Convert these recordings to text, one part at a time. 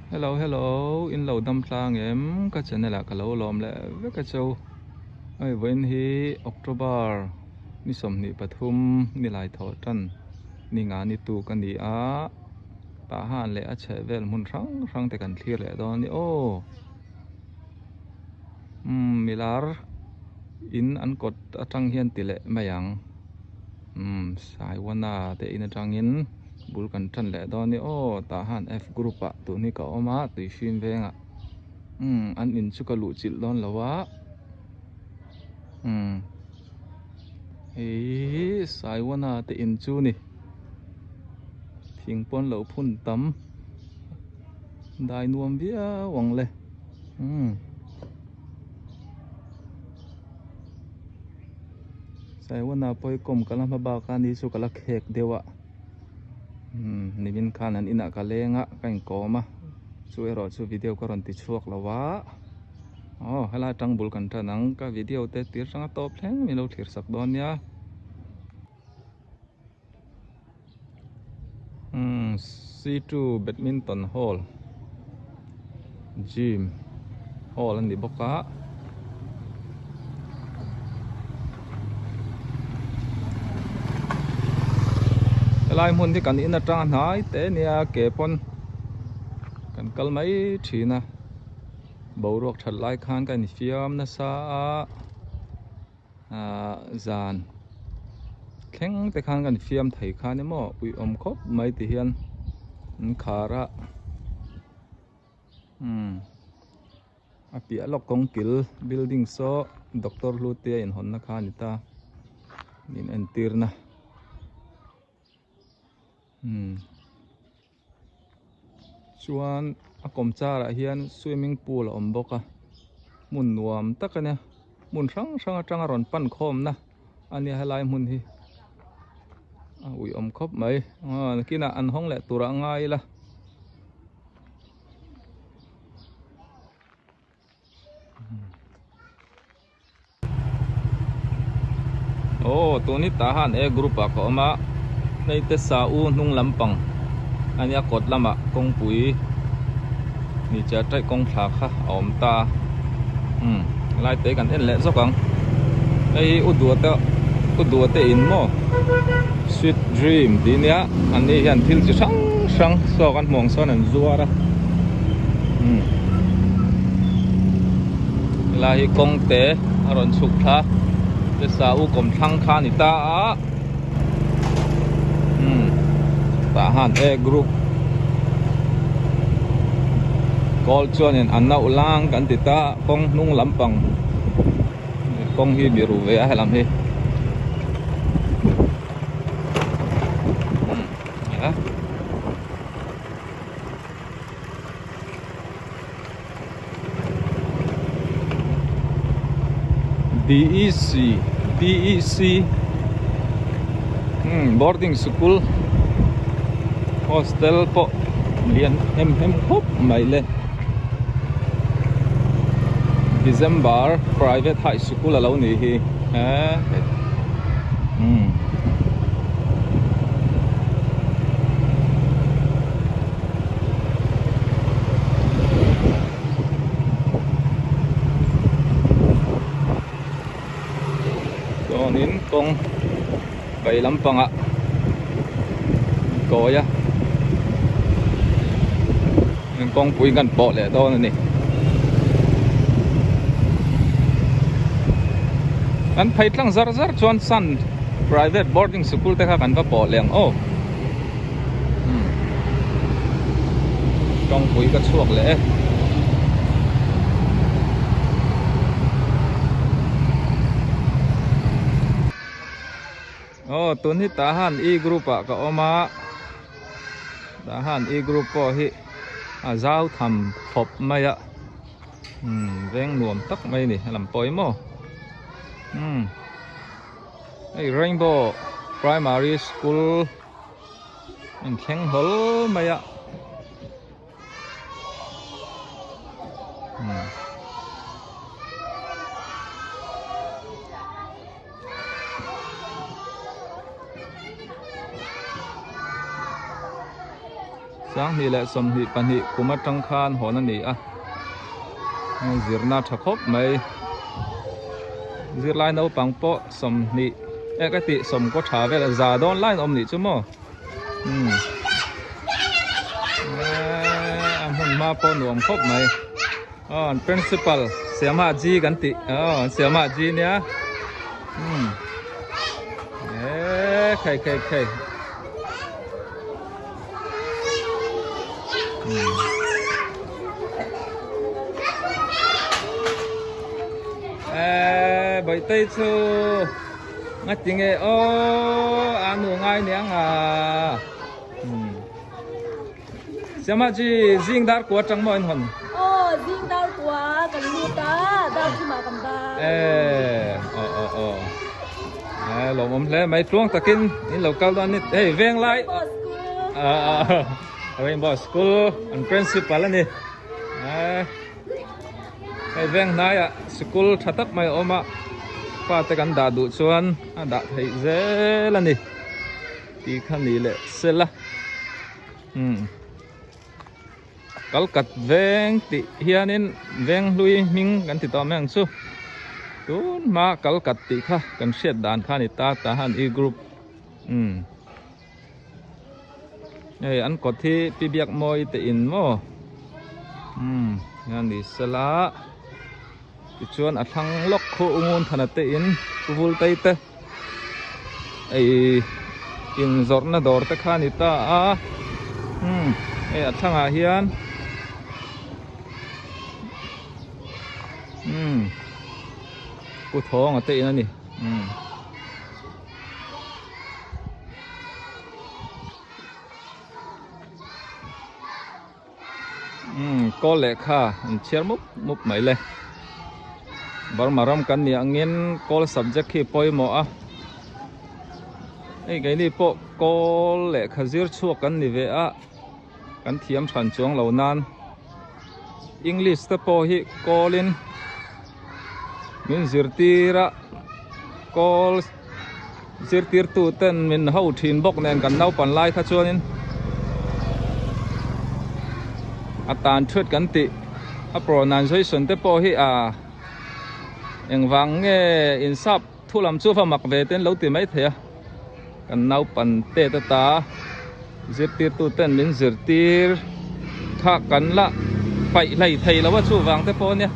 Hello hello in lo dam tlang em ka channel ah ka lo lawm leh vek a cheu hei vawiin hi October ni 23 ni lai thawh tan ni nga ni tuk a ni a tah han leh a chheh vel hmun hrang hrang te kan thlir leh dawn a ni aw umm milar in an kawt atang hian ti leh mai ang umm Saiwana te in atangin. Bul kan tan leh dawn ni aw tah han F group ah tun hi ka awm a tui fim vengah umm an in chu ka luh chilh dawn lo a umm hei Saiwana te in chu ni thing pawn lo phun tam dai nuam viau ang le umm. Saiwana pawh kawm ka la hma bak a ni chu ka la khek deuh a umm nimin khan an inah ka leng a ka inkawm a chu erawh chu video ka rawn ti chhuak lo a aw helai atang bul kan tan ang ka video te tir hrang a tawp thleng min lo thlir sak dawn nia umm C2 badminton hall gym hall a ni bawk a. Helai hmun hi kan in atang a hnai te nia ke pawn kan kal mai thin a boruak that lai khan ka infiam nasa a. Ahh zan thleng te khan kan fiam thei khan emaw uiawm khawp mai ti hian an khar a umm a piah lawk kawng kil building saw doctor Hlute a inhawnna kha a ni ta min entir na umm chuan a kawm char ah hian swimming pool a awm bawk a hmun nuam tak a nia hmun hrang hrang atanga rawn pan khawm na a nia helai hmun hi a uiawm khawp mai aw nakinah an hawng leh turah a ngai ila. Aw tun hi tah han e group ah ka awm a hei te sa u hnung lampang a nia kawt lamah kawngpui ni chiah taih kawng thla kha a awm ta a umm helai te kan en leh zawk ang hei hi u duh te u duh te in maw sweet dream tih nia an ni hian thil chi hrang hrang saw kan hmuh ang sawn an zuar a umm helai hi kawng te a rawn chhuk thla te sa u kawm thlang kha a ni ta a umm tah han e group kawl chuanin a nauh lang kan ti ta kawng hnung lampang kawng hi biru ve a helam hi. DEC DEC hmm boarding school hostel pawh lian hem hem khawp mai le December private high school a lo nih hi he hmm. Chuanin kawng vei lampangah kawi a kawngpui kan pawh leh dawn a ni. Kan phei tlang zar zar chuan sun private boarding sikul te kha kan va pawh leh ang aw. Kawngpui ka chhuak leh e. Aw tun hi tah han e group ah ka awm a tah han e group pawh hi a zau tham khawp mai a umm veng nuam tak mai a ni a lam pawh hi maw umm hei rainbow primary school Inthleng hlawl mai a. Hmm. 2022 kum atang khan hawn a ni a zirna tha khawp mai zirlai naupang pawh 20 eh ka tih sawm kaw tha vel a za dawn lai an awm nih chu maw umm eee a hmun hma pawh nuam khawp mai aw an principal Siama G kan tih aw an Siama G nia umm eee khai khai khai. Eee Bawihtei chu ngati nge aw a nu ngai niang a umm Siama chi zing dar kua tang maw in hawn? Aw zing dar kua kan lut a dar thumah kan ban. Eee aw aw aw eee lawmawm hle mai tluang takin in lo kal dawn a ni hei veng lai Rainbow School an principal a ni eee hei veng hnaiah sikul tha tak mai a awm a fate kan dah duh chuan a dah theih zel a ni tih kha ni leh sela umm. Kalkat veng tih hianin veng hlui hming kan ti tawh mai ang chu tun hma kalkat tih kha kan hriat dan kha a ni ta tah hian e group umm hei an kawt hi pi biak mawi te in maw umm hian ni sela tichuan a thlang lawk khu u ngun thana te in pu vul tei te. Ei inzawrhna dawr te kha a ni ta a umm hei a thlangah hian umm pu thawnga te in a ni umm. Umm kawl lehkha an chhiar mup mup mai le Burma ram kan nih angin kawl subject hi pawimawh a hei keini pawh kawl lehkha zir chhuak kan ni ve a kan thiam hran chuang lo nan English te pawh hi kawlin min zirtir a kawl Zirtirtu ten min ho thin bawk nen kan naupan lai kha chuanin a tan thut kan tih a pronunciation te pawh hi a engvang nge insap thu lam chu va mak ve ten lo ti mai thei a kan naupan te te ta zirtirtu ten min zirtir kha kan la paih hlei thei lo a chuvang te pawh ania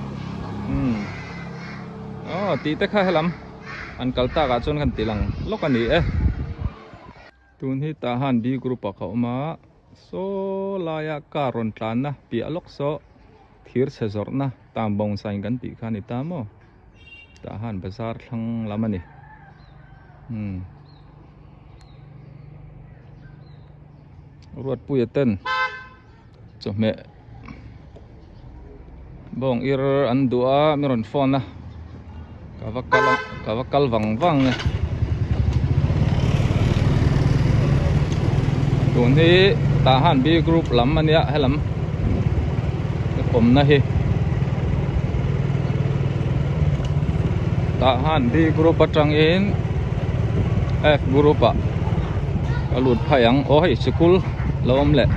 umm aw tih te kha helam. An kal tak ah chuan kan ti lang lawk a ni e. Tun hi tah han B group ah ka awm a, saw laia car rawn tlanna piah lawk saw thir chhe zawrhna tang bawng sign kan tih kha a ni ta maw? Tah han bazar thlang lam a ni. Umm. Ruatpuia ten chawhmeh bawng ir an duh a mi rawn phone a ka va kal a ka va kal vang vang e tun hi tah han B group lam a nia helam ka pawmna hi tah han B group atangin F group ah ka lut phai ang aw hei sikul lo awm leh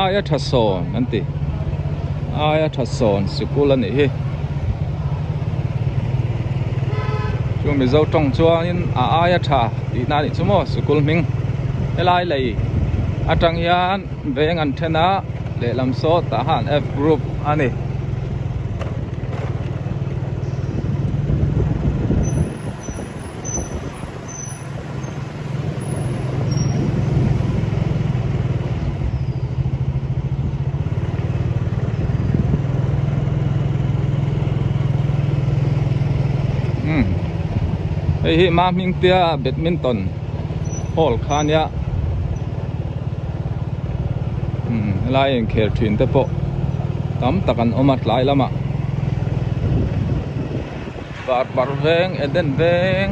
aia tha sawn an ti aia tha sawn sikul a nih hi chu mizo tawng chuanin a aia tha tih na a nih chu maw sikul hming helai lei atang hian veng an then a lehlam saw tah han F group a ni. Hei hi ma hming tia badminton hall kha ania umm helai inkhel thin te pawh tam tak an awm a tlai lamah. Varparh veng Eden veng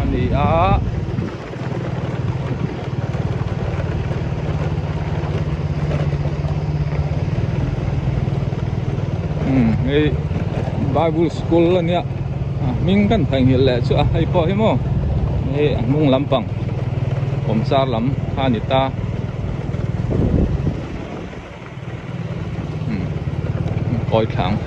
a ni a. Umm hei Bible school a nia a hming kan theihnghilh leh chu a hei pawh hi maw hei a hnung lampang kawmchar lam kha a ni ta. Kawi thla ang.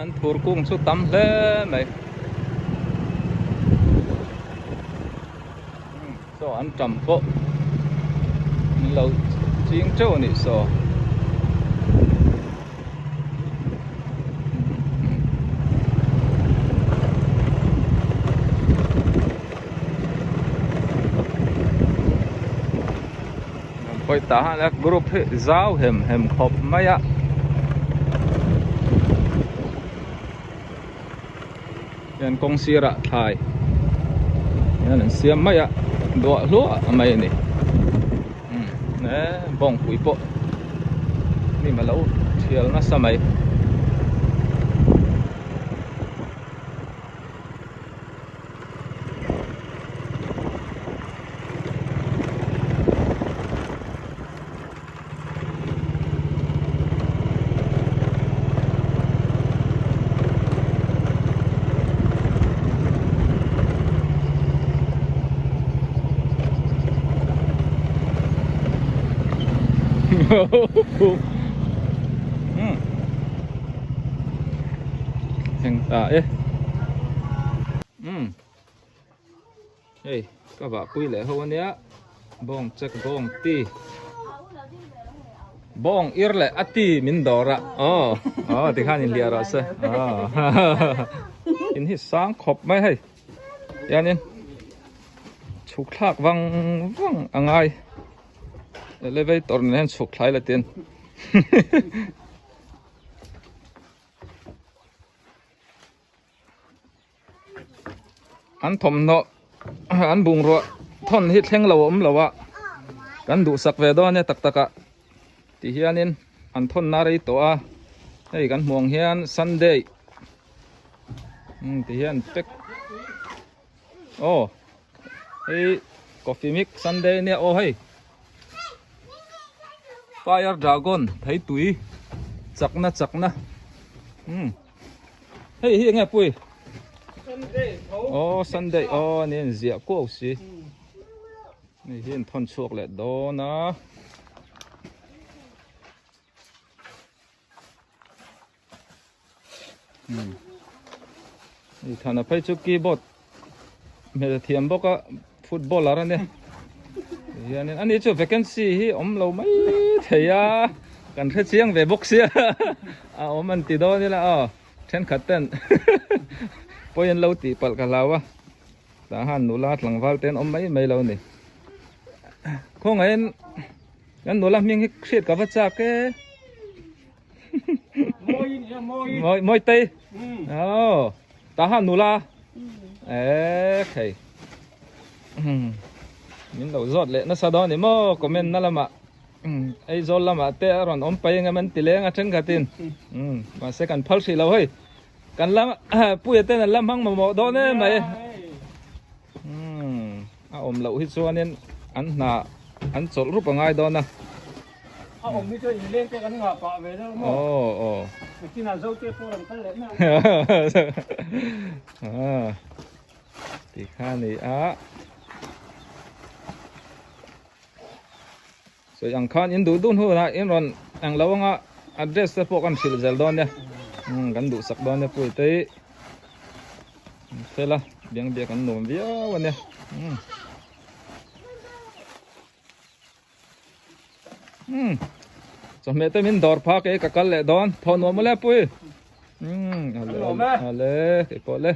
An thur kung chu tam hle mai saw an tam pawh an lo ching teuh a nih saw. Pawih tah hian a group hi zau hem hem khawp mai a hian kawng sirah thlai hian an siam mai a duah hluah mai a ni umm he bawngpui pawh hnim alo thial nasa mai. Heng ta e. Umm hei ka vah pui leh ho ania bawng check bawng ti bawng ir leh a ti min dawr a aw aw tikhan in hliah rawh se aw in hi sang khawp mai hei hianin chhuk thlak vang vang a ngai elevator nen hian chhuk thlai la tin An thawmhnaw an bungrua thawn hi thleng lo a awm lo a kan duhsak ve dawn ania tak tak ah ti hianin an thawn na rei tawh a hei kan hmuh ang hian sunday ti hian pack aw hei coffee mix sunday ania aw hei fire dragon thei tui chakna chakna umm. Hei hi enge pui? Sunday tho. Oh Sunday oh ni an ziah kuau si. Ni hi an thawn chhuak leh dawn a. Hmm. Ni thana phei chu keyboard hmel thiam bawk a footballer ania hianin ani chu vacancy hi awm lo mai thei a kan hre chiang ve bawk sia a awm an ti dawn ila aw thenkhat ten pawi an lo tih palh ka hlau a tah han nula tlangval te an awm mai mai lo a ni khawngaihin kan nula hming hi hriat ka va chak e Mawi mawi tei oh ta han nula e khei min lo zawt leh nasa dawn ni maw comment na lamah Aizawl lamah te a rawn awm pai engem an ti leng a thenkhatin mahse kan phal hrih lo hei kan lam puia ten an la hmang mamawh dawn em mai a awm loh hi chuanin an hna an chawlh rup a ngai dawn a. A awm hi chuan inleng te kan ngah pah ve deuh maw? Aw aw. Nakinah Zote pawh rawn kal leh mai ang. Ti kha ni a. Sawi ang khan in duh dun hunah in rawn eng lo anga address te pawh kan hrilh zel dawn nia. Kan duhsak dawn nia pui te hi. Fela biang biak an nuam viau ania. Umm chawhmeh te min dawr phak e ka kal leh dawn thaw nuam mawle pui umm ale ale keipawh le.